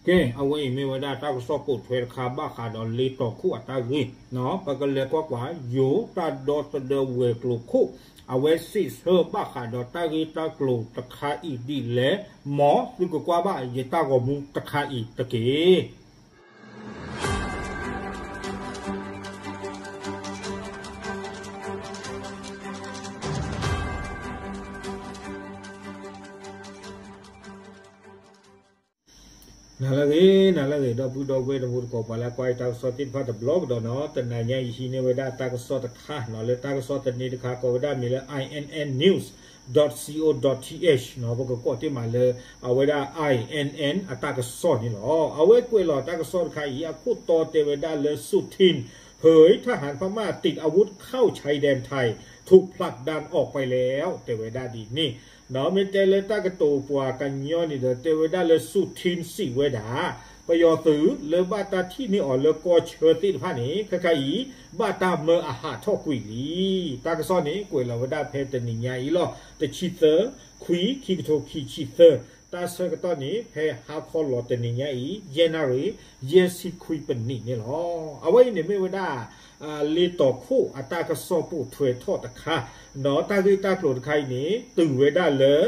ကဲ အဝဲအံၤမ့ၢ်ဝဲဒၣ်တၢ်ကစီၣ်ပိာ်ထွဲတခါ ဘၣ်ဃးဒီးလ့တီၤခိၣ်အတၢ်ဂ့ၢ်, ပကလဲၤကွၢ်ကွၢ် ယိၤတၢ်ဒီသဒၢဝဲၤကျိၤခိၣ် အဝဲစံးဆၢဘၣ်ဃးဒီးတၢ်ဂ့ၢ်တၢ်ကျိၤတခါအံၤဒ်လဲၣ်, မ်သုကကွၢ်ဘၣ်ယတၢ်ဂီၤမူတခါအံၤတက့ၢ်. နၤလၢအဂ့ၤ နၤလၢအဂ့ၤ ဒီပုၢ်ဒီဝဲၢ်တံၤသကိး ပှၤလၢကွၢ်ယတၢ်ကစီၣ်သ့ၣ်တဖၣ်တဘျီကဒီးနီၤ, တနၤညါယဟံးန့ၢ်ဝဲဒၣ်တၢ်ကစီၣ်တခါနီၤ လၢတၢ်ကစီၣ်သန့တခါ ကိးဝဲဒၣ်မ့ၢ်လၢ I N N news dot co dot th နီၤ, ပကကိးတ့ၢ်မးလၢ အဝဲဒၣ် I N N အတၢ်ကစီၣ်န့ၣ်လီၤ. အဝဲကွဲးလီၤတၢ်ကစီၣ်တခါအံၤ အခိၣ်တီတဲဝဲဒၣ်လၢ สุทินเผยทหารพม่าติดอาวุธเข้าชายแดนไทย ถูกผลักดันออกไปแล้ว တဲဝဲဒၣ်ဒ်န့ၣ်, ဒီးမ့ၢ်တဲလၢတၢ်ကတိၤပှၤကညီန့ၣ်ဒီး တဲဝဲဒၣ်လၢ สุทิน စံးဝဲဒၣ် ပယီၤသုးလၢဘၣ်တၢ်ထံၣ်န့ၢ်အီၤလၢကီၢ်ဆၢသ့ၣ်တဖၣ်န့ၣ် ခဲခါအံၤ ဘၣ်တၢ်မၢအဟးထီၣ်ကွံာ်လံ. တၢ်ကစီၣ်န့ၣ် ကွဲးလီၤဝဲဒၣ်ဖဲတနံၤညါအံၤလီၤ. တဆံသၢ ခွံ ခံကထိခံဆံသၢ, တၢ်ဆၢကတီၢ်န့ၣ် ဖဲဟါခီလီၤတနံၤညါအံၤ ယဲၢ်နၣ်ရံၣ် ယဲၢ်ဆံခွံပနံးန့ၣ်လီၤ. အဝဲအံၤန့ၣ်မ့ၢ်ဝဲဒၣ် လ့တီၤခိၣ်အတၢ်ကစီၣ်ပိာ်ထွဲထီၣ်တခါ, ဒီးတၢ်ဂ့ၢ်တၢ်ကျိၤတခါအံၤန့ၣ် တုၤဝဲဒၣ်လၢ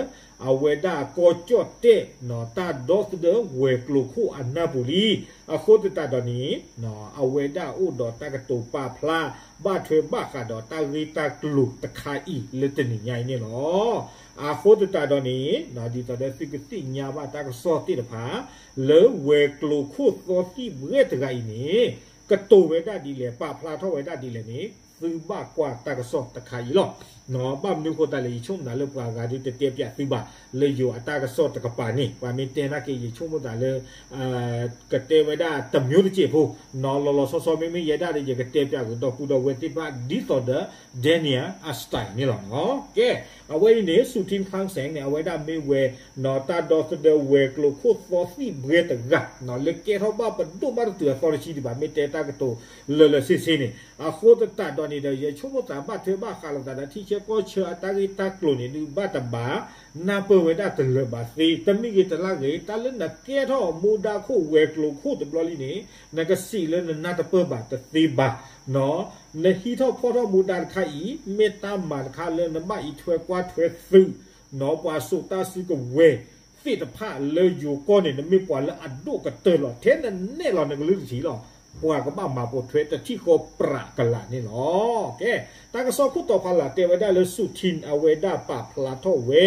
အဝဲဒၣ်ကီၢ်ကၠီၣ်တဲၣ် တၢ်ဒီသဒၢဝဲၤကျိၤခိၣ်အနၢ်ပူၤလံ. အဃိသတးဒီးန့ၣ် အဝဲဒၣ်အိၣ်ဒီးတၢ်ကတိၤပာ်ဖျါ ဘၣ်ထွဲဘၣ်ဃးဒီးတၢ်ဂ့ၢ်တၢ်ကျိၤတခါအံၤလၢတနံၤညါအံၤန့ၣ်လီၤ. အဃိသတးဒီးန့ၣ် ဒ်သိးဒီးသုကသ့ၣ်ညါဘၣ်တၢ်ကစီၣ်သ့ၣ်တဖၣ် လၢဝဲၤကျိၤခိၣ်သီသံၣ်ဘှဲတဂၤအံၤန့ၣ် ကတိၤဝဲဒၣ်ဒ်လဲၣ် ပာ်ဖျါထီၣ်ဝဲဒၣ်ဒ်လဲၣ်န့ၣ် သုဘၣ်ကွၢ်တၢ်ကစီၣ်တခါအံၤလီၤ. ဘၣ်မနုၤဃိသတးလဲၣ် ယဆိကမိၣ်သးလၢပှၤဂၤဒုးတတဲပၠးသုဘၣ် လၢယိၤအတၢ်ကစီၣ်တကပၤန့ၣ် ပှၤမ့ၢ်တဲနာ်က့ ယဆိကမိၣ်သးလၢ ကတဲဝဲဒၣ်တမျိုးတကဲးဖိ နီၤ လီၤလီၤဆီဆီ မ့မ့ၢ်ယဲဒၣ်ဒီး ယကတဲပၠးကဒီပုၢ်ဒီဝဲၢ်သ့ၣ်တဖၣ် ဒ်သိးဒီး Daniel အ style န့ၣ်လီၤ. ကဲ အဝဲအံၤန့ၣ် สุทินคลังแสง န့ၣ် အဝဲဒၣ်မ့ၢ်ဝဲ နီၤ တၢ်ဒီသဒၢဝဲၤကျိၤခိၣ်သီသံၣ်ဘှဲတဂၤ နီၤ လၢကဲထီၣ်ဘၣ်ပဒိၣ်မးတတုၤအသီတဆံဒံးဘၣ် မ့ၢ်တဲတၢ်ကတိၤလၢာ်လၢာ်ဆ့ဆ့န့ၣ် အဃိသတးဒီးန့ၣ်ဒီး ယဆိကမိၣ်သးဘၣ်ထွဲဘၣ်ဃးလိာ်သးဒီး ထံဆၢကီၢ်ဆၢအတၢ်ဂ့ၢ်တၢ်ကျိၤန့ၣ် ဒုးဘၣ်တဘၣ် နၢ်ပၢၢ်ဝဲဒၣ်တလၢာ်ဘၣ်သ့ တမ့ၢ်ဂ့ၤတလၢ်ဂ့ၤ တၢ်လၢနကဲထီၣ်မူဒါခိၣ်ဝဲၤကျိၤခိၣ်တဘျီလံန့ၣ် နကစံးလၢနနၢ်တပၢၢ်ဘၣ်တသ့ဘၣ် နီၤ နဟံးထီၣ်ဖီၣ်ထီၣ်မူဒါတခါအံၤ မ့ၢ်တၢ်မၤတခါလၢနဘၣ်အံးထွဲကွၢ်ထွဲသုး နီၤ ပှၤစိာ်တၢ်စုကဝဲၤသ့ၣ်တဖၣ်လၢယိၤကီၢ်န့ၣ် နမ့ၢ်ပှၤလၢအဒိၣ်ကတၢၢ်လီၤ ထဲနနဲၣ်လီၤနကလုၢ်တထံးလီၤ ပှၤကဘၣ်မၤပိာ်ထွဲတထံၣ်ဃီပြးကလာ်န့ၣ်လီၤ. ကဲ တၢ်ကစီၣ်ခိၣ်တီဖးလၢ်တဲဝဲဒၣ်လၢ สุทิน အဝဲဒၣ်ပာ်ဖျါထီၣ်ဝဲ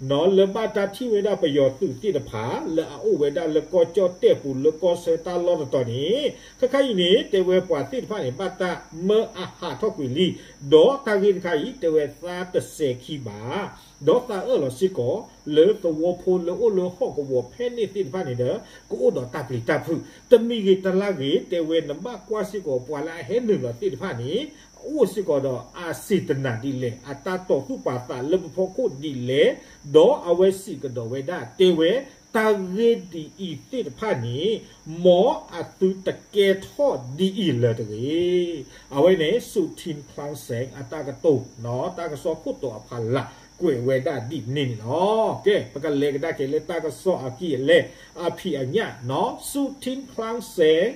နီၤ လၢဘၣ်တၢ်ထံၣ်ဝဲဒၣ်ပယီၤသုးသ့ၣ်တဖၣ် လၢအအိၣ်ဝဲဒၣ်လၢကီၢ်ကၠီၣ်တဲၣ်ပူၤလၢကီၢ်ဆၢတၢ်လီၢ်တတီၤန့ၣ် ခဲခါအံၤန့ၣ် တဲဝဲပှၤသ့ၣ်တဖၣ်န့ၣ် ဘၣ်တၢ်မၢအဟးထီၣ်ကွံာ်လံ ဒီးတၢ်ဂ့ၢ်တခါအံၤ တဲဝဲသးတစဲးခံဘၣ် ဒီးသးအၢၣ်လီၤစ့ၢ်ကီး လၢသဝီဖိလၢအိၣ်လၢဟီၣ်ကဝီၤဖဲန့ၣ်သ့ၣ်တဖၣ်န့ၣ်ဒီး ကအိၣ်ဒီးတၢ်ပျံၤတၢ်ဖုး တမံၤဂ့ၤတလၢ်ဂ့ၤ တဲဝဲနဘၣ်ကွၢ်စ့ၢ်ကီးပှၤလၢအဟဲနုာ်လီၤသ့ၣ်တဖၣ်န့ၣ် အအိၣ်စ့ၢ်ကီးဒီးအစံာ်တနၤဒ်လဲၣ် အတၢ်တီၢ်သူၣ်ပာ်သးလၢပဖီခိၣ်ဒ်လဲၣ် ဒီးအဝဲစံးကဒီးဝဲဒၣ် တဲဝဲ တၢ်ဂ့ၢ်ဒ်အံၤသ့ၣ်တဖၣ်န့ၣ် မ်အသုတကဲထီၣ်ဒ်အံၤလၢၤတဂ့ၤ. အဝဲန့ၣ် สุทินคลังแสง အတၢ်ကတိၤ နီၤ တၢ်ကစီၣ်ခိၣ်တီအဖးလၢ် ကွဲးဝဲဒၣ်ဒ်န့ၣ်န့ၣ်လီၤ. ကဲ ပကလဲၤကဒါက့ၤလၢတၢ်ကစီၣ်အကံၢ်အလဲ အဖံးအညၣ် နီၤ สุทินคลังแสง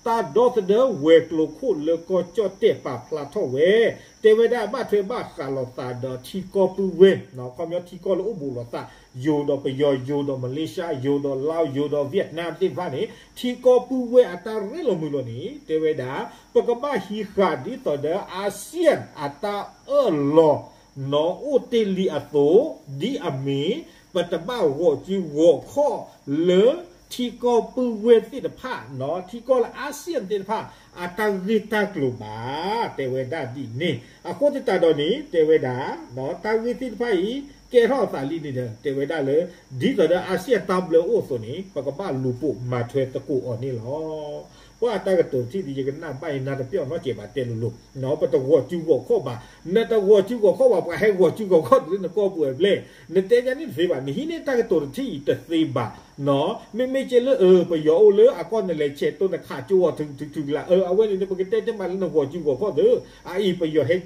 တၢ်ဒီသဒၢဝဲၤကျိၤခိၣ်လၢကီၢ်ကၠီၣ်တဲၣ်ပာ်ဖျါထီၣ်ဝဲ တဲဝဲဒၣ်ဘၣ်ထွဲဘၣ်ဃးလိာ်သးဒီးထံကီၢ်ပုၢ်ဝဲၢ် နီၤ ခီပညီထံကီၢ်လၢအိၣ်ဘူးလိာ်သး ယိၤဒီးပယီၤ ယိၤဒီးမလ့ၡါ ယိၤဒီးလါ ယိၤဒီး Vietnam သ့ၣ်တဖၣ်န့ၣ် ထံကီၢ်ပုၢ်ဝဲၢ်အတၢ်ရ့လိာ်မုာ်လိာ်န့ၣ် တဲဝဲဒၣ် ပကဘၣ်ဟံးဃာ်ဒ်သိးဒီး อาเซียน အတၢ်အၢၣ်လီၤ နီၤ အိၣ်တ့ၢ်လံအသိး ဒ်အမ့ၢ် ပတဘၣ်ဂီၤစုဂီၤခီၣ်လၢ ထံကီၢ်ပုၢ်ဝဲၢ်သ့ၣ်တဖၣ် နီၤ ထံကီၢ်လၢ อาเซียน သ့ၣ်တဖၣ် အတၢ်ဂ့ၢ်တၢ်ကျိၤဘၣ် တဲဝဲဒၣ်ဒ်န့ၣ် အဃိသတးဒီးန့ၣ် တဲဝဲဒၣ် နီၤ တၢ်ဂ့ၢ်သ့ၣ်တဖၣ်အံၤ ကဲထီၣ်အသးလံန့ၣ်ဒီး တဲဝဲဒၣ်လၢ ဒ်သိးဒီး อาเซียน တၢ်ဘျၢအိၣ်အသိးန့ၣ် ပကဘၣ်လူၤပိာ်မၤထွဲသကိးအီၤန့ၣ်လီၤ. ပှၤတၢ်ကတိၤတထံၣ်ဒီး ယကနၣ်ဘၣ်အံၤ နၢ်တပၠီၣ်နီတစဲးဘၣ်တဲလိၤလိၤ နီၤ ပတဂီၤစုဂီၤခီၣ်ဘၣ် နတဂီၤစုဂီၤခီၣ်ဘၣ် ပှၤဟဲဂီၤစုဂီၤခီၣ်တုၤလၢနကီၢ်ပူၤဝဲဘျဲၣ် နတဲညါန့ၣ်တသ့ဘၣ် နဟံးန့ၢ်တၢ်ကတိၤတထံၣ်အံၤတသ့ဘၣ် နီၤ မ့မ့ၢ်ကဲလၢ အၢ ပယီၤအိၣ်လၢအကီၢ်နလဲၤဆဲးတိၢ်နခးကၠိအီၤထုထုထုကလး အၢ အဝဲန့ၣ်န့ၣ် ပကတဲတမံၤလၢနဂီၤစုဂီၤခီၣ်သ့ အအံၤပယီၤဟဲ ကၠီၤဒီး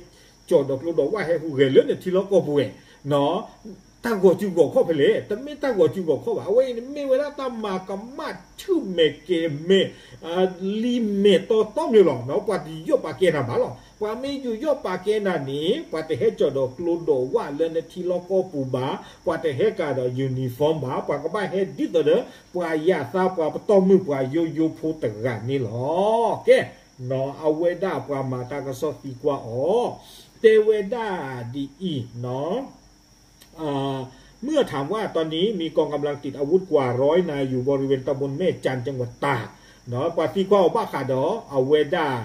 ကျိဒီးဝၣ်ဟဲဟူးဂဲၤလၢနထံလီၢ်ကီၢ်ပူၤဝဲ နီၤ တၢ်ဂီၤစုဂီၤခီၣ်ဖဲလဲၣ်, တမ့ၢ်တၢ်ဂီၤစုဂီၤခီၣ်ဘၣ်. အဝဲအံၤန့ၣ်မ့ၢ်ဝဲဒၣ်တၢ်မၤကမၣ်ဆူၣ်မဲာ်ကဲၤမဲာ် လံာ်မဲာ်တီတီမ့ၢ်လီၤ. ပှၤတယူးယီၣ်ပာ်ကဲနၤဘၣ်လီၤ. ပှၤမ့ၢ်ယူးယီၣ်ပာ်ကဲနၤန့ၣ် ပှၤတဟဲကၠီၣ်ဒီးကျိဒီးဝၣ်လၢနထံလီၢ်ကီၢ်ပူၤဘၣ်, ပှၤတဟဲကၤဒီး uniform ဘၣ်, ပှၤကဘၣ်ဟဲဒ်သိးဒီး ပှၤယၣ်သးပှၤပတီၢ်မုၢ်ပှၤယိယိဖိတဂၤန့ၣ်လီၤ. ကဲ, နီၢ် အဝဲဒၣ်ပှၤမၤတၢ်ကစီၣ်သံကွၢ်အီၤ, တဲဝဲဒၣ်ဒ်အံၤ, နီၢ် เมื่อถามว่าตอนนี้มีกองกำลังติดอาวุธกว่าร้อยนายอยู่บริเวณตำบลแม่จันทน์จังหวัดตาก ပှၤသံကွၢ်အီၤဘၣ်ဃးဒီး အဝဲဒၣ်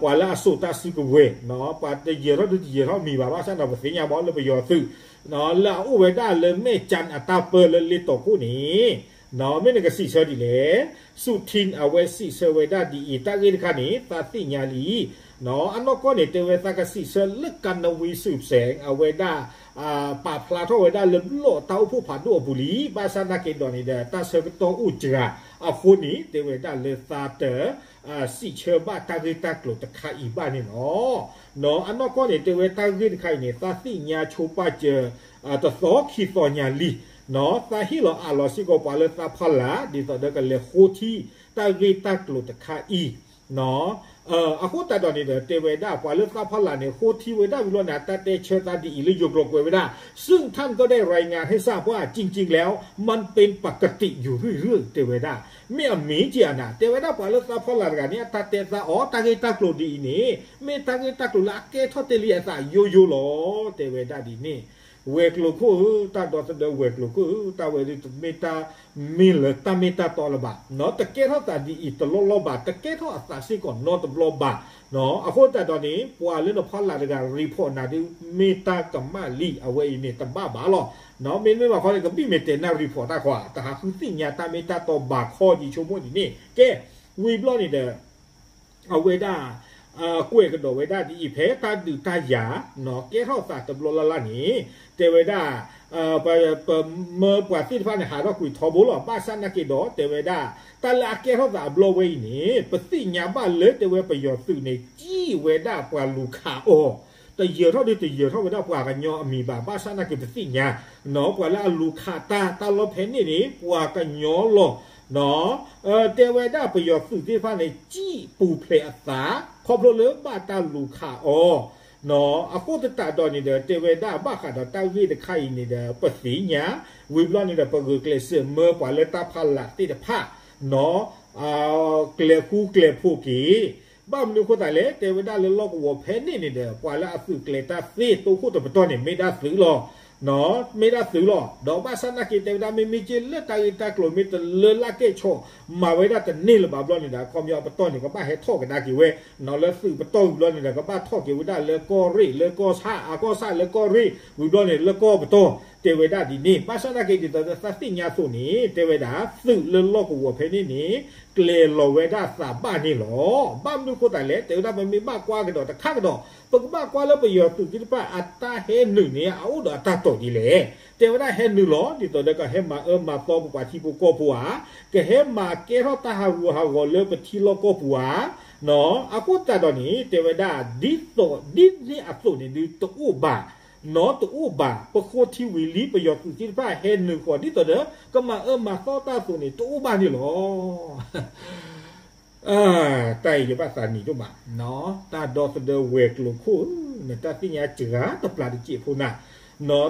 ပှၤလၢအစိာ်တၢ်စုကဝဲၤ, ပှၤတယဲၤထီၣ်ဒုတယဲၤထီၣ်မံၤဘၣ် ဘၣ်ဆၣ်ဒီးပသ့ၣ်ညါဘၣ်လၢပယီၤသုး လၢအအိၣ်ဝဲဒၣ်လၢမဲၢ်ကၠၣ်အတၢ်ပၢလၢလ့တီခိၣ်န့ၣ်, မ့ၢ်နကစံးဆၢဒ်လဲၣ်. ဆူၣ်ထံ အဝဲစံးဆၢဝဲဒၣ်ဒ်အံၤ, တၢ်ဂ့ၢ်တခါန့ၣ် သးသ့ၣ်ညါလံ. အနီၢ်ကီၢ်န့ၣ် တဲဝဲသးကစံးဆၢလၢကနဝံၤစုစဲး အဝဲဒၣ် ပာ်ဖျါထီၣ်ဝဲဒၣ်လၢဘျီၣ်တၢ်အိၣ်ဖှိၣ်ဖးဒိၣ်အပူၤလံ. ဘၣ်ဆၣ်သနာ်က့ဒီးန့ၣ်ဒီး တၢ်ဆၢကတီၢ်အိၣ်စှၤအဃိန့ၣ် တဲဝဲဒၣ်လၢသးတ စံးဆၢဘၣ်တၢ်ဂ့ၢ်တၢ်ကျိၤတခါအံၤဘၣ်န့ၣ်လီၤ. နီၢ် အနီၢ်ကီၢ်န့ၣ် တဲဝဲတၢ်ဂ့ၢ်တခါအံၤန့ၣ် သးသ့ၣ်ညါဆိပာ်စၢၤ တသီခံသီညါလံ. နီၢ် သးဟ့ၣ်လီၤအးလီၤစ့ၢ်ကီးပှၤလၢသးဖီလာ် ဒ်သိးဒီးကလဲၤဃိထံ တၢ်ဂ့ၢ်တၢ်ကျိၤတခါအံၤ နီၢ် အဃိသတးဒီးန့ၣ်ဒီး တဲဝဲဒၣ်ပှၤလၢသးဖီလာ်န့ၣ် ဃိထံဝဲဒၣ်ဝံၤလီၤန့ၣ် အတၢ်တဲဆၢသးဒ်အံၤလၢယိၤကျိၤကွဲးဝဲဒၣ်, ซึ่งท่านก็ได้รายงานให้ทราบว่าจริงๆแล้วมันเป็นปกติอยู่เรื่อยๆ တဲဝဲဒၣ်, မ့ၢ်အမ့ၢ်က့ၤအနၤ တဲဝဲဒၣ်ပှၤလၢသးဖီလာ်တဂၤန့ၣ် အတၢ်တဲသးအီၤ တၢ်ဂ့ၢ်တၢ်ကျိၤဒ်အံၤန့ၣ် မ့ၢ်တၢ်ဂ့ၢ်တၢ်ကျိၤလၢအကဲထီၣ်တ့ၢ်လံအသးယိယိလီၤ တဲဝဲဒၣ်ဒ်န့ၣ်. ဝဲၤကျိၤခိၣ်ဧၢ, တၢ်ဒီသဒၢဝဲၤကျိၤခိၣ်ဧၢ, တၢ်ဝဲဒၣ်တမ့ၢ်တၢ် မ့ၢ်လၢတၢ်မ့ၢ်တၢ်တီလၢၤဘၣ်, တကဲထီၣ်သးဒ်အံၤတလီၢ်လီၢ်ဘၣ်, တကဲထီၣ်အသးစ့ၢ်ကီးနီတဘျီဘၣ်. အဃိသတးဒီးန့ၣ် ပှၤလၢနဖီလာ်တဂၤ report နၤဒ်မ့ၢ်တၢ်ကမၣ်လံ အဝဲအံၤန့ၣ် တဘၣ်ဘၣ်လီၤ. မ့မ့ၢ်ဘၣ်ခီန့ၣ် ကဘၣ်မ့ၢ်တဲနၤ report တၢ်ခီဧါ, တဟးဃုသ့ၣ်ညါတၢ်မ့ၢ်တၢ်တီဘၣ်ခီ ယဆိကမိၣ်ဒ်န့ၣ်. ကဲ, ဝံၤဘျီန့ၣ်ဒီး အဝဲဒၣ် ကွဲးကဒီးဝဲဒၣ်ဒ်အံၤ ဖဲတၢ်ဒုးတၢ်ယၤ ကဲထီၣ်သးတဘျီလၢ်လၢ်န့ၣ် တဲဝဲဒၣ် ပမၢပှၤသ့ၣ်တဖၣ်န့ၣ် ဟးထီၣ်ကွံာ်ထီဘိလီၤ. ဘၣ်ဆၣ်နာ်က့ဒီး တဲဝဲဒၣ် တၢ်လၢအကဲထီၣ်သးအဘျီဝဲအံၤန့ၣ် ပသ့ၣ်ညါဘၣ်လၢတဲဝဲပယီၤသုးန့ၣ် စံၣ်ဝဲဒၣ်ပှၤလူၤခးအီၤ တယၢၤထီၣ်ဒုတယၢၤထီၣ်ဝဲဒၣ်ပှၤကညီအမံၤဘၣ်. ဘၣ်ဆၣ်နာ်က့ပသ့ၣ်ညါ ပှၤလၢအလူၤခးတၢ် တၢ်လီၢ်ဖဲန့ၣ်န့ၣ် ပှၤကညီလီၤ. တဲဝဲဒၣ်ပယီၤသုးသ့ၣ်တဖၣ်န့ၣ် စံၣ်ပူၤဖျဲးအသး ခီဖျိလၢဘၣ်တၢ်လူၤခးအီၤ. အဃိသတးဒီးန့ၣ်ဒီး တဲဝဲဒၣ်ဘၣ်ဃးဒီးတၢ်ဂ့ၢ်တခါအံၤန့ၣ်ဒီး ပသ့ၣ်ညါ ဝံၤဘျီန့ၣ်ဒီး ပဂုာ်ကျဲးစၢးမၢပှၤလၢတၢ်ဖီလာ်သ့ၣ်တဖၣ် ကျဲၤဃူကျဲၤဖိးက့ၤ ဘၣ်မနုၤအဃိသတးလဲၣ် တဲဝဲဒၣ်လၢလီၢ်ကဝီၤဖဲန့ၣ်န့ၣ်ဒီး ပှၤလၢအသုးကျဲၤတၢ်သ့တိခိၣ်တပတီၢ်န့ၣ် မ့ၢ်ဒၣ်သုးလီၤ. မ့ၢ်ဒၣ်သုးလီၤ. ဒီးဘၣ်ဆၣ်နာ်က့တဲဝဲဒၣ် မ့မ့ၢ်က့လၢတၢ်ဂ့ၢ်တၢ်ကျိၤမ့ၢ်တလၢလၢ်ကဲၣ်ဆိး မၤဝဲဒၣ်တန့ၢ်လၢၤဘၣ်ဘျီန့ၣ်ဒီး အခီပညီအပတီၢ်န့ၣ် ကဘၣ်ဟဲထီၣ်ကဒါက့ၤဝဲ လၢသုးပတီၢ်ဝံၤဘျီန့ၣ်ဒီး ကဘၣ်ထီၣ်က့ၤဝဲဒၣ်လၢကီၢ်ရ့ၣ် လၢကီၢ်ဆၣ် အကီၢ်ဆၣ်လၢကီၢ်ရ့ၣ် ဝံၤဘျီန့ၣ် လၢကီၢ်ပတီၢ် တဲဝဲဒၣ်ဒ်န့ၣ်. ဘၣ်ဆၣ်နာ်က့ဒ်သိးသးသ့ၣ်ညါအသိးန့ၣ် တဲဝဲဒၣ် သုးလၢလီၢ်ကဝီၤဖဲန့ၣ်န့ၣ် ကျဲၤလီၤဝဲဒၣ်သးဘၣ်န့ၣ်လီၤ. ဘၣ်မနုၤအဃိသတးလဲၣ် တဲဝဲဒၣ် ပမ့ၢ်ဘၣ်ကွၢ်ကဒီးတခါကဒီး ပကဘၣ်ကွၢ်လၢပယီၤသုးသ့ၣ်တဖၣ်အတၢ်ဟဲနုာ်န့ၣ် အအိၣ်ဒီးအတၢ်တိာ်ဒ်လဲၣ်. တဲဝဲဒၣ်ဟဲနုာ်လီၤ ဒ်သိးဒီးကဟဲမၤအၢမၤသီပပှၤထံဖိကီၢ်ဖိဧါ, ကဟဲမၤကဲထီၣ်တၢ်ဟးဂူာ်ဟးဂီၤလၢပထံလီၢ်ကီၢ်ပူၤဧါ. အဃိသတးဒီးန့ၣ် တဲဝဲဒၣ် ဒ်သိးဒ်န့ၣ်အသိးန့ၣ်ဒုးတအိၣ်ဘၣ်, နီတအိၣ်ဘၣ်. ပဃိထံဝံၤလံ ပယီၤသုးသ့ၣ်တဖၣ်ဟဲနုာ်ဃီၤ ဒ်သိးဒီး ကမၤအၢမၤသီတၢ်အသိးန့ၣ် တအိၣ်ဘၣ်န့ၣ်လီၤ. တၢ်အံၤယဘၣ်သးနံၤဒိၣ်မး, တၢ်ဒီသဒၢဝဲၤကျိၤခိၣ်ဧၢ, နတၢ်သ့ၣ်ညါစှၤတပျၢ်တစဲးဖိနၤ,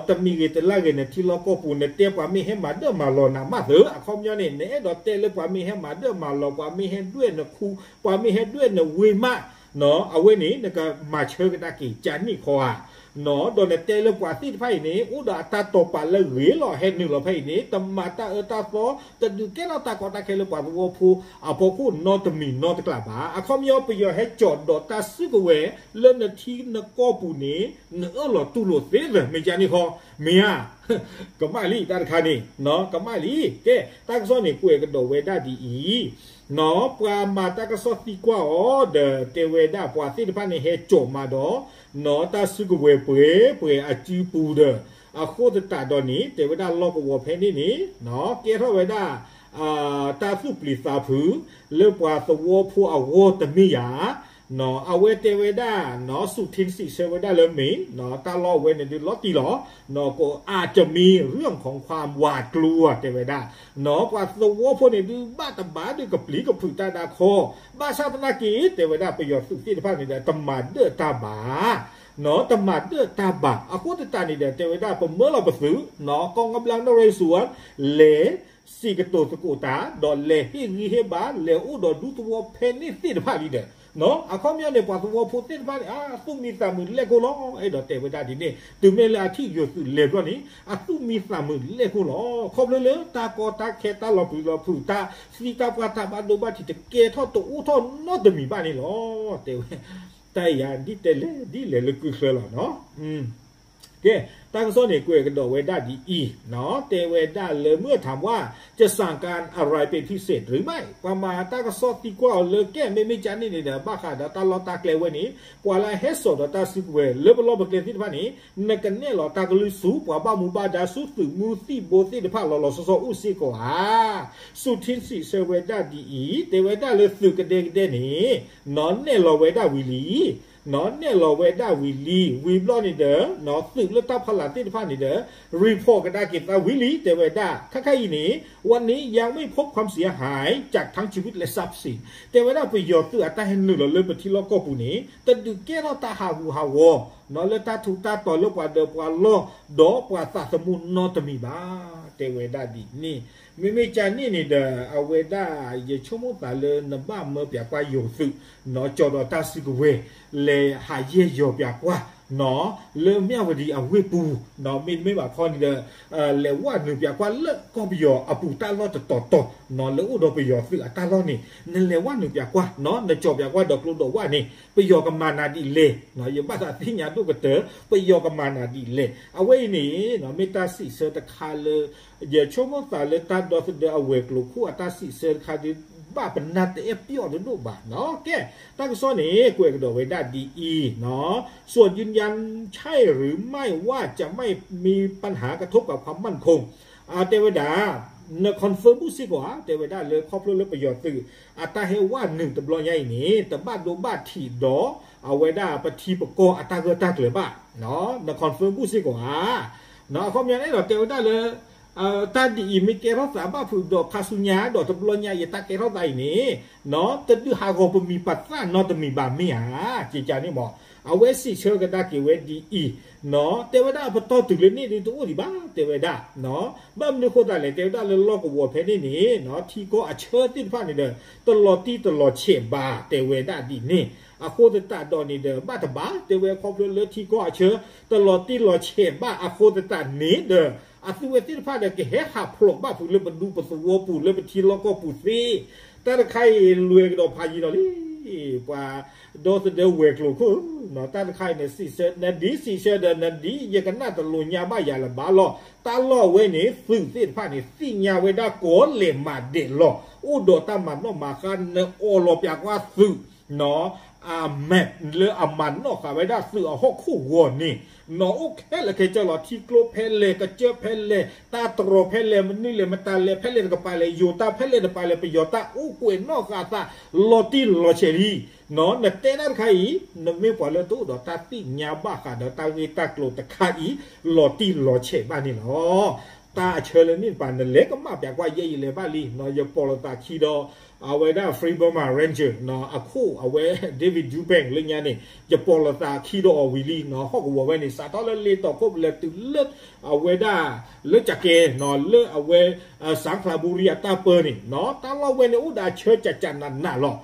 တမံၤဂ့ၤတလၢ်ဂ့ၤ နထံလီၢ်ကီၢ်ပူၤ နတဲပှၤမ့ၢ်ဟဲမၤဒၢၣ်မၤလီၤနၤမးသၢ, အခီပညီန့ၣ် နအဲၣ်ဒိးတဲလၢပှၤမ့ၢ်ဟဲမၤဒၢၣ်မၤလီၤ ပှၤမ့ၢ်ဟဲဒွဲၣ်နခူ ပှၤမ့ၢ်ဟဲဒွဲၣ်နဝ့ၢ်မး, အဝဲန့ၣ် နကမၤဆၢကဒါက့ၤကန့ၣ်ခီဧါ. ဒီးနတဲလၢပှၤသ့ၣ်တဖၣ်အံၤန့ၣ် အိၣ်ဒီးအတၢ်တိာ်ပာ်လၢဂ့ၤလီၤ ဟဲနုာ်လီၤဖဲအံၤန့ၣ် တမၤတၢ်အၢတၢ်သီ တဒုးကဲထီၣ်တၢ်ကီတၢ်ခဲလၢပှၤသဝီဖိအဖီခိၣ်နီတမံၤနီတကျးဘၣ်. အခီပညီပယီၤဟဲကၠီၣ်ဒီးတၢ်စုကဝဲၤလၢနထံနကီၢ်ပူၤန့ၣ် နအၢၣ်လီၤတူၢ်လိာ်သ့လၢၤ မ့ၢ်ကန့ၣ်ခီ, မ့ၢ်ဧါ. ကမၣ်လံတၢ်တခါန့ၣ်, ကမၣ်လံ. ကဲ တၢ်ကစီၣ်န့ၣ်ကွဲးကဒီးဝဲဒၣ်ဒ်အံၤ ပှၤမၤတၢ်ကစီၣ်သံကွၢ်အီၤဒီး တဲဝဲဒၣ်ပှၤသ့ၣ်တဖၣ်န့ၣ် ဟဲကၠီၣ်မးဒီး နီၢ် တၢ်စုကဝဲၤပှဲၤပှဲၤအစုပူၤဒီး အဃိသတးဒီးန့ၣ် တဲဝဲဒၣ်လီၢ်ကဝီၤဖဲန့ၣ်န့ၣ် ကဲထီၣ်ဝဲဒၣ် တၢ်သူၣ်ပျံၤသးဖုး လၢပှၤသဝီဖိအဂီၢ်တမ့ၢ်ယၤ အဝဲတဲဝဲဒၣ် စူးထ့စံးဆၢဝဲဒၣ်လၢမ့ၢ် တၢ်လီၢ်အဝဲန့ၣ်ဒုးလီၤတံၢ်လီၤ, ကအိၣ် อาจจะมีเรื่องของความหวาดกลัว တဲဝဲဒၣ်, ပှၤသဝီဖိန့ၣ်ဒုးဘၣ်တဘၣ်ဒုးကပျံၤကဖုးတၢ်ဒၣ်ခီ, ဘၣ်ဆၣ်သနာ်က့ တဲဝဲဒၣ်ပယီၤသုးသ့ၣ်တဖၣ်န့ၣ်ဒီး တမၤဒၢၣ်တၢ်ဘၣ် တမၤဒၢၣ်တၢ်ဘၣ် အဃိသတးန့ၣ်ဒီး တဲဝဲဒၣ်ပမၢလီၤပသုး กองกำลังนเรศวร လဲၤစံးကတိၤသကိးတၢ် ဒီးလဲၤဟ့ၣ်ဂံၢ်ဟ့ၣ်ဘါ လဲၤအိၣ်ဒီးဒူသဝီဖဲန့ၣ်သ့ၣ်တဖၣ်လံဒီး အခီပညီန့ၣ် ပှၤသဝီဖိသ့ၣ်တဖၣ်န့ၣ် အသူၣ်မံသးမုာ်လဲၣ်ကိၢ်လီၤ. အဲၣ်ဒိးတဲဝဲဒၣ်ဒ်န့ၣ် တုၤမ့ၢ်လၢအထံၣ်ယိၤသုးလဲၤဘျီန့ၣ် အသူၣ်မံသးမုာ်လဲၣ်ကိၢ်လီၤ. ခီဖျိလၢတၢ်ကီတၢ်ခဲတၢ်လီၤပျံၤလီၤဖုး တၢ်သံတၢ်ပှၢ်တၢ်ဘၣ်ဒိဘၣ်ထံးတကဲထီၣ်တအိၣ်ထီၣ်နီတမံၤဘၣ်န့ၣ်လီၤ. တဲဝဲ တၢ်အံၤဒ်တဲလဲၣ်ဒ်လဲၣ်လၢကုၢ်ချၢလီၤနီၤ. ကဲ တၢ်ကစီၣ်န့ၣ်ကွဲးကဒီးဝဲဒၣ်ဒ်အံၤ, တဲဝဲဒၣ်လၢ เมื่อถามว่าจะสั่งการอะไรเป็นพิเศษหรือไม่ ပှၤမၤတၢ်ကစီၣ်သံကွၢ်အီၤလၢကဲ မ့မ့ၢ်ကန့ၣ်န့ၣ်ဒီး ဘၣ်ဃးဒီးတၢ်လီၢ်တၢ်ကျဲဝဲန့ၣ် ပှၤလၢအဟဲစိာ်ဒီးတၢ်စုကဝဲၤ လၢပလီၢ်ပကျဲသ့ၣ်တဖၣ်န့ၣ် နကနဲၣ်လီၤတၢ်ကလုၢ်ဆူ ပှၤဘၣ်မူဘၣ်ဒါဆူ သုးမုၢ်သံၣ်ဘိသ့ၣ်တဖၣ်လီၤလီၤဆီဆီအိၣ်စ့ၢ်ကီးဧါ. စူးထ့စံးဆၢဝဲဒၣ်ဒ်အံၤ, တဲဝဲဒၣ်လၢသုးကဒဲကဒဲန့ၣ် နဲၣ်လီၤဝဲဒၣ်ဝံၤလံ နဲၣ်လီၤဝဲဒၣ်ဝံၤလံ ဝံၤဘျီန့ၣ်ဒီး သုးလၢတၢ်ဖီလာ်သ့ၣ်တဖၣ်န့ၣ်ဒီး report ကဒါက့ၤသးဝံၤလံ တဲဝဲဒၣ် ခဲခါအံၤန့ၣ် วันนี้ยังไม่พบความเสียหายจากทั้งชีวิตและทรัพย์สิน တဲဝဲဒၣ်ပယီၤသုးအတၢ်ဟဲနုာ်လီၤလၢပထံလီၢ်ကီၢ်ပူၤန့ၣ် တဒုးကဲထီၣ်တၢ်ဟးဂူာ်ဟးဂီၤ လၢတၢ်ထူးတၢ်တီၤလၢပှၤဒၢးပှၤလီၢ် ဒီးပှၤသးသမူနီတမံၤဘၣ် တဲဝဲဒၣ်ဒ်န့ၣ် မ့မ့ၢ်ကန့ၣ်န့ၣ်ဒီး အဝဲဒၣ် ယဆိကမိၣ်သးလၢနဘၣ်မၢပၠးကွၢ်ယိၤသုး ကၠီၤဒီးတၢ်စုကဝဲၤ လဲၤဟးယဲၢ်ယီၤပၠးကွၢ် လၢမၠၣ်ဝတံၤအဝ့ၢ်ပူၤ မ့တမ့ၢ်ဘၣ်ခီန့ၣ်ဒီး လဲၤဝဲနုာ်ပၠးကွၢ်လၢကီၢ်ပယီၤအပူၤတၢ်လီၢ်တတီၤတီၤ လၢအိၣ်ဒီးပယီၤသုးအတၢ်လီၢ်န့ၣ် နလဲၤဝဲနုာ်ပၠးကွၢ် နကၠီၤပၠးကွၢ်ဒီးကျိဒီးဝၣ်န့ၣ် ပယီၤကမၤနၤဒ်လဲၣ် ယဘၣ်သးသ့ၣ်ညါဒိၣ်ကတၢၢ် ပယီၤကမၤနၤဒ်လဲၣ် အဝဲအံၤန့ၣ် မ့ၢ်တၢ်စံးဆၢတခါလၢ ယဆိကမိၣ်သးလၢတၢ်ဒီသဒၢအဝဲၤကျိၤခိၣ်အတၢ်စံးဆၢတခါဒ် ဘၣ်ပနၢ်တအဲၣ်ပျီၣ်တဒိၣ်ဘၣ်နီၤ ကဲ တၢ်ကစီၣ်န့ၣ် ကွဲးကဒီးဝဲဒၣ်ဒ်အံၤနီၤ ส่วนยืนยันใช่หรือไม่ว่าจะไม่มีปัญหากระทบกับความมั่นคง တဲဝဲဒၣ် န confirm ဘူၣ်စ့ၢ်ကီးဧါ တဲဝဲဒၣ်လၢခီဖျိလၢပယီၤသုး အတၢ်ဟဲဝဲနုာ်တဘျီညါအံၤန့ၣ် တဘၣ်ဒိဘၣ်ထံးဒီး အဝဲဒၣ်ပထံပကီၢ်အတၢ်ဂၢၢ်တၢ်ကျၢၤဘၣ် န confirm ဘူၣ်စ့ၢ်ကီးဧါ အခီပညီန့ၣ်ဒီးတဲဝဲဒၣ်လၢ တၢ်ဒ်အံၤမ့ၢ်ကဲထီၣ်သးဘၣ်ဖုးဒီးခါဆူညါ ဒီးတဘျီညါအံၤတၢ်ကဲထီၣ်သးအံၤန့ၣ် တဒုးဟးဂီၤပမံၤပသၣ်နီတမံၤဘၣ်မ့ၢ်ဧါ ကကန့ၣ်မး အဝဲစံးဆၢကဒါက့ၤဝဲဒ်အံၤ တဲဝဲဒၣ်ပတီၢ်တုၤလၢန့ၣ်ဒုးတအိၣ်ဒံးဘၣ် တဲဝဲဒၣ် ဘၣ်မနုၤဃိသတးလဲၣ် တဲဝဲဒၣ်လၢလီၢ်ကဝီၤဖဲန့ၣ်န့ၣ် ထံကီၢ်အဆၢသ့ၣ်တဖၣ်န့ၣ်ဒီး တလီၤတံၢ်တလီၤဆဲးဘၣ် တဲဝဲဒၣ်ဒ်န့ၣ် အဃိသတးဒီးန့ၣ်ဒီး ဘၣ်တဘၣ် တဲဝဲခီဖျိလၢထံကီၢ်အဆၢ တလီၤတံၢ်လီၤဆဲးဘၣ်အဃိသတးန့ၣ်ဒီး အသုဝဲသ့ၣ်တဖၣ်ဒီးကဟဲဟးဖျိးဘၣ်ဖုးလၢပဒူပသဝီပူၤလၢပထံလီၢ်ကီၢ်ပူၤသ့ တၢ်တခါအံၤလွဲၤကဒီးဖးယံၤဒီးလံ ပှၤဒီသဒၢဝဲၤကျိၤခိၣ် တၢ်တခါအံၤန့ၣ် စံးဆၢ နဒ်စံးဆၢဒီး နဒ်ယကနၣ်တလိၤညါဘၣ်ယၤလၢၤဘၣ်လီၤ တၢ်လီၢ်အဝဲန့ၣ် သုးသ့ၣ်တဖၣ်န့ၣ် သ့ၣ်ညါဝဲဒၣ်ကိးလဲၤမၤဒဲးလီၤ အိၣ်ဒီးတၢ်မၤနီၣ်မၤဃါ နအီၣ်လီၤပၠးကွၢ်သုး အမဲာ်လၢအမၤနီၣ်ဃာ်ဝဲဒၣ်သုးအဟီၣ်ခိၣ်ဂီၤန့ၣ် နီၢ်အိၣ်ခဲလၢာ်ခဲဆ့လီၤ ထံကျိဖဲလဲၣ် ကစၢၢ်ဖဲလဲၣ် တၢ်တြီၤဖဲလဲၣ် မနုၤလဲၣ် မတၤလဲၣ်ဖဲလဲၣ်တကပၤလဲၣ် ယိၤတၢ်ဖဲလဲၣ်တကပၤလဲၣ် ပယီၤတၢ်အိၣ်ကွဲးနီၣ်ဃာ်သး လီၤတံၢ်လီၤဆဲးလံ နတဲတၢ်တခါအံၤ နမ့ၢ်ပှၤလၢတအိၣ်ဒီးတၢ်သ့ၣ်ညါဘၣ်ဃးဒီးတၢ်ဂ့ၢ်တၢ်ကျိၤတခါအံၤ လီၤတံၢ်လီၤဆဲးဘၣ်န့ၣ်လီၤ တၢ်အဆၢလၢန့ၣ်တပၤ နလဲၤကမၣ်ပၠးကွၢ်ယဲအံၤလဲၤဘၣ်လံ ယပိာ်လိာ်သးခံဒီး အဝဲဒၣ် Free Burma Ranger အခိၣ်အဝဲ David Eubank လၢညါန့ၣ် ယပိာ်လိာ်သးခံဒီးအီၤဝံၤလံ ဟီၣ်ကဝီၤဝဲန့ၣ် စးထီၣ်လၢလ့တီခိၣ်ပလဲၤတုၤလၢ အဝဲဒၣ် လၢကကဲ လၢအဝဲ စၣ်ခလးဘူရံအတၢ်ပၢန့ၣ် တၢ်လီၢ်ဝဲန့ၣ်အိၣ်ဒီးအဆၢကၠးကၠးနးနးလီၤ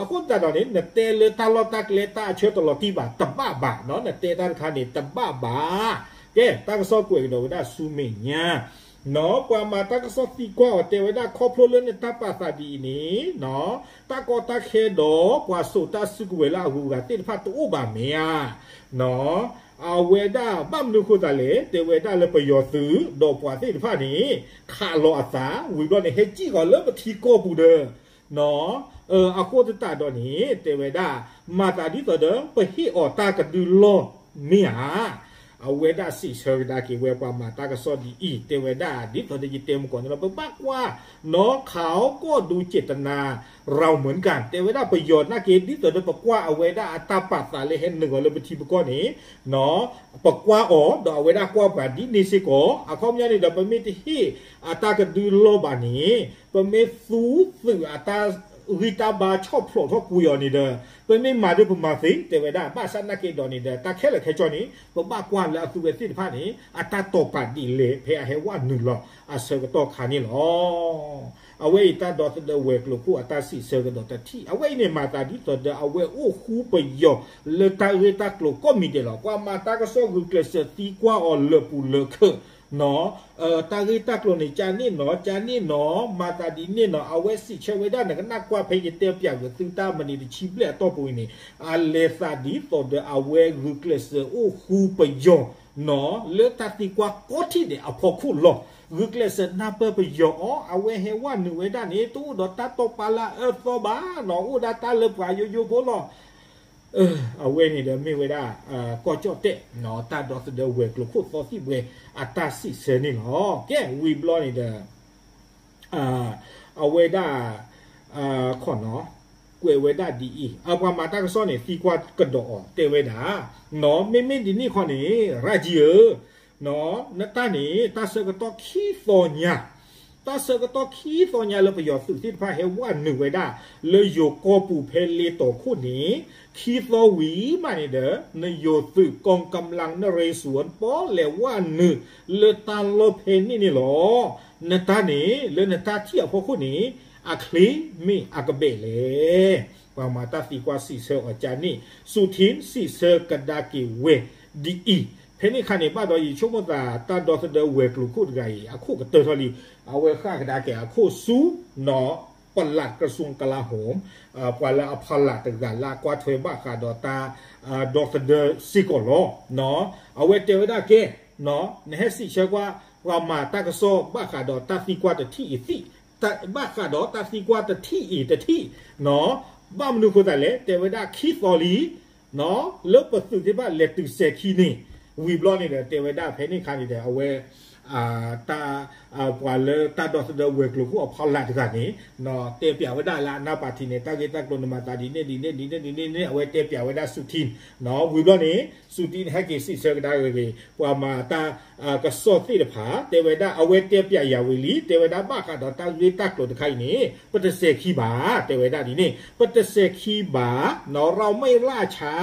အဃိသတးဒီးန့ၣ် နတဲလၢတၢ်လီၢ်တၢ်ကျဲတၢ်အဆၢတလီၤတံၢ်ဘၣ် တဘၣ်ဘၣ် နတဲတၢ်တခါန့ၣ် တဘၣ်ဘၣ် ကဲ တၢ်ကစီၣ်ကွဲးကဒီးဝဲဒၣ်ဆူမဲာ်ညါ ပှၤမၤတၢ်ကစီၣ်သံကွၢ်အီၤတဲဝဲဒၣ်ခီဖျိလၢနတၢ်ပာ်သးဒ်အံၤန့ၣ် တၢ်ကီတၢ်ခဲဒီးပှၤစိာ်တၢ်စုကဝဲၤလၢအဂုၤအဂၤသ့ၣ်တဖၣ်တအိၣ်ဘၣ်မ့ၢ်ဧါ အဝဲဒၣ်ဘၣ်မနုၤဃိသတးလဲၣ် တဲဝဲဒၣ်လၢပယီၤသုးဒီးပှၤသ့ၣ်တဖၣ်န့ၣ် ခးလီၤအသး ဝံၤဘျီန့ၣ် ဟဲစံၣ်ဃီၤလၢပထံကီၢ်ပူၤဒီး အဃိသတးဒီးန့ၣ် တဲဝဲဒၣ် မၤသးဒ်သိးဒီး ပဟ့ၣ်အီၤတၢ်ကဒုလီၢ်မ့ၢ်ဧါ အဝဲဒၣ်စံးဆၢကဒါက့ၤဝဲပှၤမၤတၢ်ကစီၣ်ဒ်အံၤ တဲဝဲဒၣ် ဒ်သိးဒီးယတဲမုၢ်ကီၢ်န့ၣ်လီၤ ပဘၣ်ကွၢ် နီၢ် เขาก็ดูเจตนาเราเหมือนกัน တဲဝဲဒၣ်ပယီၤနာ်က့ ဒ်သိးဒီးပကွၢ်အဝဲဒၣ်အတၢ်ပာ်သးလၢဟဲနုာ်အီၤလၢပထံပကီၢ်န့ၣ် ပကွၢ်အီၤ ဒီးအဝဲဒၣ်ကွၢ်ပှၤဒ်န့ၣ်စ့ၢ်ကီး အခီပညီန့ၣ်ဒီး ပမ့ၢ်တဟ့ၣ်အတၢ်ကဒုလီၢ်ဘၣ်န့ၣ် ပမ့ၢ်သူသုးအတၢ်ဂံၢ်တၢ်ဘါဆီၣ်ဖျိးထီၣ်ကွံာ်အီၤန့ၣ်ဒီး ပမ့ၢ်မၤဒုးပမၤသ့ တဲဝဲဒၣ် ဘၣ်ဆၣ်နာ်က့ဒီးန့ၣ်ဒီး တၢ်ခဲလၢာ်ခဲဆ့န့ၣ် ပဘၣ်ကွၢ်လၢအသုဝဲသ့ၣ်တဖၣ်န့ၣ် အတၢ်တိာ်ပာ်ဒ်လဲၣ် ဖဲအဟဲဝဲနုာ်လီၤအဆၢကတီၢ်ခါန့ၣ်လီၤ. အဝဲအံၤတၢ်ဒီသဒၢဝဲၤကျိၤခိၣ်အတၢ်စံးဆၢကဒီးတထံၣ် အဝဲအံၤန့ၣ် မၤသးဒ်သိးဒီးအဝဲအိၣ်ဃူပယီၤလၢတၢ်ဂ့ၢ်တၢ်ကျိၤကိးမံၤဒဲးလီၤ. ပှၤမၤတၢ်ကစီၣ်ဂုာ်ကျဲးစၢးသံကွၢ်အီၤလၢာ်ပူၤလၢာ်ခၢး တၢ်ဂ့ၢ်တၢ်ကျိၤန့ၣ် ကန့ၣ်နီၤ ကန့ၣ်နီၤ မၤသးဒ်န့ၣ်နီၤ အဝဲစံးဆၢဝဲဒၣ် နကနၣ်ကွၢ်ဖဲယတဲပၠးဂ့ၤသုတၢ်မံးနံးတဆံဘျဲၣ်အတီၢ်ပူၤအံၤန့ၣ် အလဲၤသးဒ်သိးဒီးအဝဲဂုာ်ကျဲးစၢးအိၣ်ဃူပယီၤနီၤ လၢတၢ်သံကွၢ်ကိးထံၣ်ဒဲးအဖီခိၣ်လီၤ. ဂုာ်ကျဲးစၢးနၢ်ပၢၢ်ပယီၤအီၤ အဝဲဟဲဝဲနုာ်ဝဲဒၣ်န့ၣ် တအိၣ်ဒီးတၢ်တိာ်ပာ်လၢအအၢအသီဘၣ်နီၤ အိၣ်ဒၣ်တၢ်လၢပှၤယိယိဖိလီၤ. အဝဲန့ၣ်ဒီးမ့ၢ်ဝဲဒၣ် ကီၢ်ကၠီၣ်တဲၣ် တၢ်ဒီသဒၢဝဲၤကျိၤခိၣ်သီသံၣ်ဘှဲအတၢ်စံးဆၢန့ၣ်လီၤ. ကဲ ဝံၤဘျီန့ၣ်ဒီး အဝဲဒၣ် ခီနီၤ ကွဲးဝဲဒၣ်ဒ်အံၤ ပှၤမၤတၢ်ကစီၣ်န့ၣ် သံကွၢ်ကဒီးအီၤ တဲဝဲဒၣ် မ့မ့ၢ်ဒ်န့ၣ်ခီန့ၣ် ရၣ်ကံဧၢ နတၢ်န့ၣ် တၢ်ဆၢကတီၢ်ခံသီညါ တၢ်ဆၢကတီၢ်ခံသီညါလၢပယီၤသုးသ့ၣ်တဖၣ်ဟဲဝဲနုာ်ဝဲဒၣ် လၢယိၤကီၢ်ပူၤဖဲလ့တီၤခိၣ်န့ၣ် ခံသီဝံၤမးန့ၣ်ဒီး နယိၤသုး กองกำลังนเรศวร ပီၣ်လဲၣ်ဝဲနုာ်လၢတၢ်လီၢ်ဖဲန့ၣ်န့ၣ်လီၤ. နတၢ်န့ၣ် လၢနတၢ်ထံၣ်အဖီခိၣ်န့ၣ် အချ့မ့ၢ်အကဘဲၣ်လဲၣ်. ပှၤမၤတၢ်သံကွၢ်စံးဆၢအီၤကန့ၣ် စူၤထံ စံးဆၢကဒါက့ၤဝဲဒ်အံၤ ဖဲန့ၣ်ခါန့ၣ် ဘၣ်ဒီးယဆိကမိၣ်သး တၢ်ဒီသဒၢဝဲၤကျိၤခိၣ်တဂၤအံၤ အခိၣ်ကတၢၢ်ထီၣ်လံ အဝဲဃၣ်ကဒါက့ၤအခိၣ်ဆူနီၤ ပလးကရၢၡူၣ်ကလးဟိမ် ပှၤလၢအဖီလာ်တဂၤလၢအကွၢ်ထွဲဘၣ်ဃးဒီးတၢ် ဒီသဒၢစ့ၢ်ကီးလီၤ. အဝဲတဲဝဲဒၣ်ကဲ နဟဲစံးဆၢကွၢ် ပှၤမၤတၢ်ကစီၣ်ဘၣ်ဃးဒီးတၢ်သံကွၢ်တထံၣ်အံၤသံၣ် ဘၣ်ဃးဒီးတၢ်သံကွၢ်တထံၣ်အံၤတထံၣ် ဘၣ်မနုၤဃိသတးလဲၣ် တဲဝဲဒၣ်ခံသီလံ လၢပသုးသ့ၣ်တဖၣ်လဲၤတုၤစဲၤခံန့ၣ် ဝံၤဘျီန့ၣ်ဒီး တဲဝဲဒၣ်ဖဲန့ၣ်ခါန့ၣ်ဒီး အဝဲ တၢ် ပှၤလၢတၢ်ဒီသဒၢဝဲၤကျိၤခိၣ်အဖီလာ်တဂၤန့ၣ် တဲပၠးဝဲဒၣ်လၢအနၢ်ပၢၢ်ထံန့ၣ် တၢ်ဂ့ၢ်တၢ်ကျိၤန့ၣ်မၤသးဒ်န့ၣ်ဒ်န့ၣ်ဒ်န့ၣ်ဒ်န့ၣ်ဒ်န့ၣ် အဝဲတဲပၠးဝဲဒၣ်စူၤထံ ဝံၤဘျီန့ၣ် စူၤထံန့ၣ် ဟဲက့ၤစံးဆၢကဒါက့ၤ ပှၤမၤတၢ်ကစီၣ်သ့ၣ်တဖၣ် တဲဝဲဒၣ် အဝဲတဲပၠးယၤဝံၤလံ တဲဝဲဒၣ်ဘၣ်ဃးဒီးတၢ်ဂ့ၢ်တၢ်ကျိၤတခါအံၤန့ၣ် ပတစဲၤခံဘၣ် တဲဝဲဒၣ်ဒ်န့ၣ် ပတစဲၤခံဘၣ် เราไม่ล่าช้า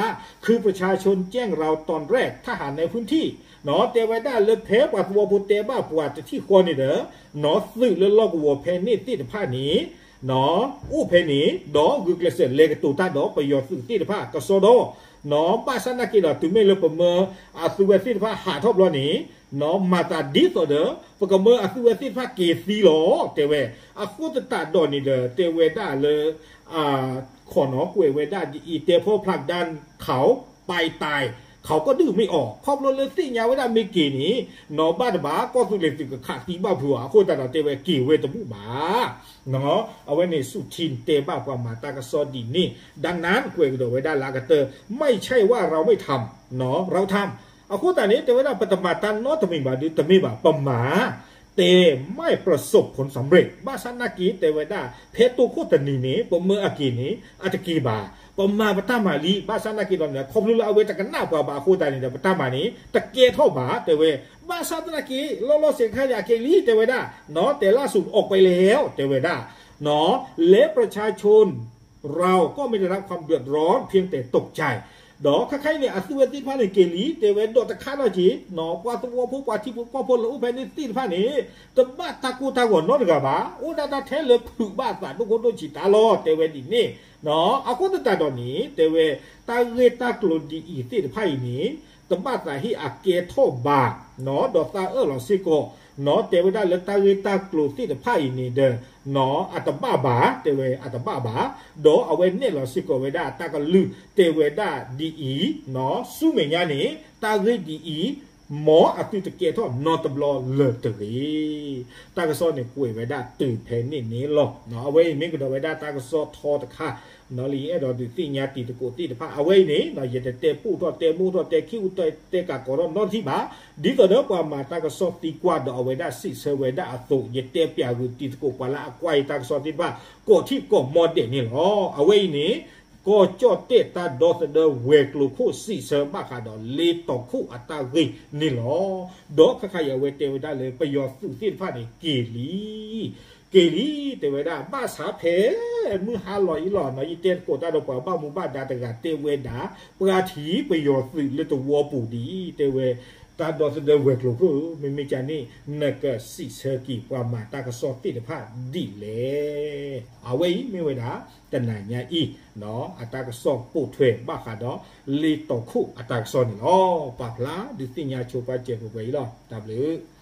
คือประชาชนแจ้งเราตอนแรก ทหารในพื้นที่ တဲဝဲဒၣ်လၢဖဲပှၤသဝီဖိတဲဘၣ်ပှၤတထံၣ်ဃီန့ၣ်ဒီး နီၢ် သုးလၢလီၢ်ကဝီၤဖဲန့ၣ်သ့ၣ်တဖၣ်န့ၣ် နီၢ် အိၣ်ဖဲန့ၣ် ဒီးဂုာ်ကျဲးစၢးလဲၤကတိၤတၢ်ဒီးပယီၤသုးသ့ၣ်တဖၣ်ကစီဒီ နီၢ် ဘၣ်ဆၣ်နာ်က့ဒီး တုၤမ့ၢ်လၢပမၢအသုးဝဲသ့ၣ်တဖၣ်ဟးထီၣ်ဘျီန့ၣ် နီၢ် မၤသးဒ်သိးဒီး ပကမၢအသုးဝဲသ့ၣ်တဖၣ်က့ၤသံလီၤ တဲဝဲ အဃိသတးဒီးန့ၣ်ဒီး တဲဝဲဒၣ်လၢ ခီနီၢ် ကွဲးဝဲဒၣ်ဒ်အံၤ တဲဖီဖျးကဒါ เขาไปตาย เขาก็ดื้อไม่ออก ခီဖျိလၢသ့ၣ်ညါဝဲဒၣ်မ့ၢ်က့ၤန့ၣ် နီၢ် ဘၣ်တဘၣ် ကီၢ်သူလ့ၤသုးကခးသံဘၣ်ဖုးအီၤ အဃိသတးဒီးတဲဝဲက့ၤဝဲတဘူၣ်ဘၣ် အဝဲန့ၣ်စူၤထံတဲဘၣ်ပှၤမၤတၢ်ကစီၣ်ဒ်န့ၣ် ดังนั้น ကွဲးကဒီးဝဲဒၣ်လၢအကတၢၢ် ไม่ใช่ว่าเราไม่ทำ เราทำ အဃိသတးန့ၣ် တဲဝဲဒၣ် ပတမၤတၢ်နီတမံၤဘၣ်ဒီး တမ့ၢ်ဘၣ် ပမၤ แต่ไม่ประสบผลสำเร็จ ဘၣ်ဆၣ်နာ်က့ တဲဝဲဒၣ် ဖဲတိခိၣ်တနံၤန့ၣ် ပမၢအက့ၤန့ၣ် အတက့ၤဘၣ် ပမၤပတၢ်မၤလံ ဘၣ်ဆၣ်နာ်က့ဒီးန့ၣ် ခီဖျိလၢအဝဲတကနၣ်ပှၤဘၣ်အဃိသတးန့ၣ်ဒီး ပတၢ်မၤန့ၣ် တကဲထီၣ်ဘၣ် တဲဝဲ ဘၣ်ဆၣ်သနာ်က့ လီၤလီၤဆဲးဆဲးခါန့ၣ် အက့ၤလံ တဲဝဲဒၣ် แต่ล่าสุดออกไปแล้ว တဲဝဲဒၣ် และประชาชน เราก็ไม่ได้รับความเดือดร้อน เพียงแต่ตกใจ ဒီးခဲခါအံၤန့ၣ် အသုးဝဲသ့ၣ်တဖၣ်န့ၣ်က့ၤလံ တဲဝဲဒီးတခါထီၣ်က့ၤ နီၢ် ပှၤသဝီဖိပှၤထံဖိကီၢ်ဖိလၢအိၣ်ဖဲန့ၣ်သ့ၣ်တဖၣ်န့ၣ် တဘၣ်တၢ်ကိၢ်တၢ်ဂီၤနီတဂၤဘၣ် အိၣ်ဒၣ်တၢ်ထဲလၢဖုးဘၣ်သးဒိၣ်ခိၣ်ဒိၣ်ဆံးတၢ်လီၤ တဲဝဲဒ်န့ၣ် အဃိသတးဒီးန့ၣ် တဲဝဲ တၢ်ဂ့ၢ်တၢ်ကျိၤဒ်အံၤသ့ၣ်တဖၣ်အံၤန့ၣ် တဘၣ်သးဟ့ၣ်အကဲထီၣ်ဘၣ် နီၢ် ဒီးသးအၢၣ်လီၤစ့ၢ်ကီး နီၢ် တဲဝဲဒၣ်လၢတၢ်ဂ့ၢ်တၢ်ကျိၤသ့ၣ်တဖၣ်အံၤန့ၣ်ဒီး နီၢ် အတဘၣ်ဘၣ် တဲဝဲအတဘၣ်ဘၣ် ဒီးအဝဲနဲၣ်လီၤစ့ၢ်ကီးဝဲဒၣ်တၢ်ကလုၢ် တဲဝဲဒၣ်ဒ်အံၤ နီၢ် ဆူမဲာ်ညါန့ၣ် တၢ်ဂ့ၢ်ဒ်အံၤ မ်အသုတကဲထီၣ်နီတဘျီလၢၤတဂ့ၤ. တၢ်ကစီၣ်န့ၣ်ကွဲးဝဲဒၣ်တုၤဖဲန့ၣ်န့ၣ်လီၤ. အဝဲအံၤမ့ၢ်ကဒီးဝဲဒၣ်တၢ်ကစီၣ်ထီတခါ လၢယအဲၣ်ဒိးဒုးသ့ၣ်ညါတံၤသကိးသ့ၣ်တဖၣ် အဝဲအံၤန့ၣ် ယတတဲပိၢ်ထီၣ်တဲမိၢ်ထီၣ်တဲခံၣ်အူတဲကးကီးထီၣ်နီတထံၣ်ဘၣ်. ဒ်သိးဒီးပှၤမၤတၢ်ကစီၣ်သံကွၢ်ဒီးအဝဲဒၣ်စံးဆၢဝဲဒၣ်အသိး ယတဲပၠးဂုာ်တံၤသကိးပှၤလၢအကွၢ်ယတၢ်ကစီၣ်သ့ၣ်တဖၣ် ကိးထံၣ်ကိးမီဒဲးန့ၣ်လီၤ. အဝဲအံၤန့ၣ် ကီၢ်ကၠီၣ်တဲၣ်တၢ်ဒီသဒၢဝဲၤကျိၤခိၣ်စံးဆၢဘၣ်ဃးဒီးလ့တီၤခိၣ်အတၢ်ဂ့ၢ်န့ၣ်လီၤ. ဒီးခဲခါအံၤအဝဲတဲဝဲဒၣ်လၢပယီၤသုးသ့ၣ်တဖၣ်န့ၣ် က့ၤလံ က့ၤလံ တဲဝဲဒၣ် ဘၣ်ဆါဖဲမုၢ်ဟါလီၤအံၤလီၤနီၤ ယတဲသကိးတၢ်ဒီးပှၤဘၣ်မူဘၣ်ဒါတဂၤတဲဝဲဒၣ် ပှၤထံၣ်ပယီၤသုးလၢတဝီပူၤဒံး တဲဝဲ တၢ်ဒီသဒၢဝဲၤကျိၤခိၣ်ဧၢ မ့မ့ၢ်ကန့ၣ် နကစံးဆၢက့ၤပှၤမၤတၢ်ကစီၣ်သ့ၣ်တဖၣ်ဒ်လဲၣ်. အဝဲအံၤမ့ၢ်ဝဲဒၣ် တနၤညါအံၤ အတၢ်ကစီၣ်ပိာ်ထွဲဘၣ်ဃးဒီး လ့တီၤခိၣ်အတၢ်ကစီၣ်န့ၣ်လီၤ. ပာ်ဖျါဒုးသ့ၣ်ညါဆိပာ်စၢၤပှဲၤပှဲၤအံၤလီၤ. တၢ်ဘျုး